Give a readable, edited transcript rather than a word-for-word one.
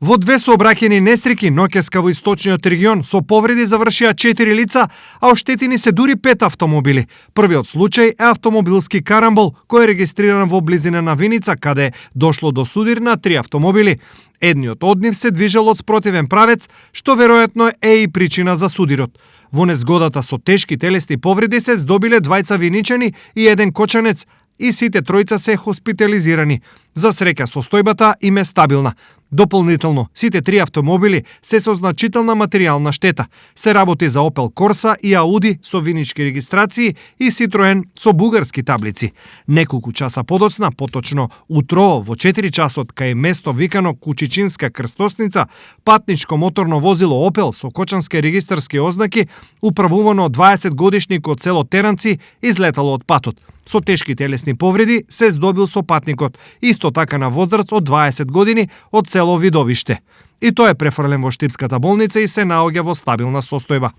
Во две сообраќајни несреќи ноќеска во источниот регион со повреди завршија 4 лица, а оштетени се дури 5 автомобили. Првиот случај е автомобилски карамбол кој е регистриран во близина на Виница, каде дошло до судир на 3 автомобили. Едниот од нив се движел од спротивен правец, што веројатно е и причина за судирот. Во незгодата со тешки телесни повреди се здобиле двајца виничани и еден кочанец, и сите тројца се хоспитализирани. За среќа состојбата им е стабилна. Дополнително, сите 3 автомобили се со значителна материјална штета. Се работи за Opel Corsa и Audi со винички регистрации и Citroen со бугарски таблици. Неколку часа подоцна, поточно утрово во 4 часот кај место викано Кучичинска крстосница, патничко моторно возило Opel со кочански регистарски ознаки, управувано од 20 годишник од село Теранци, излетало од патот. Со тешки телесни повреди се здобил со патникот, исто така на возраст од 20 години од село Видовиште. И тој е префрлен во Штипската болница и се наоѓа во стабилна состојба.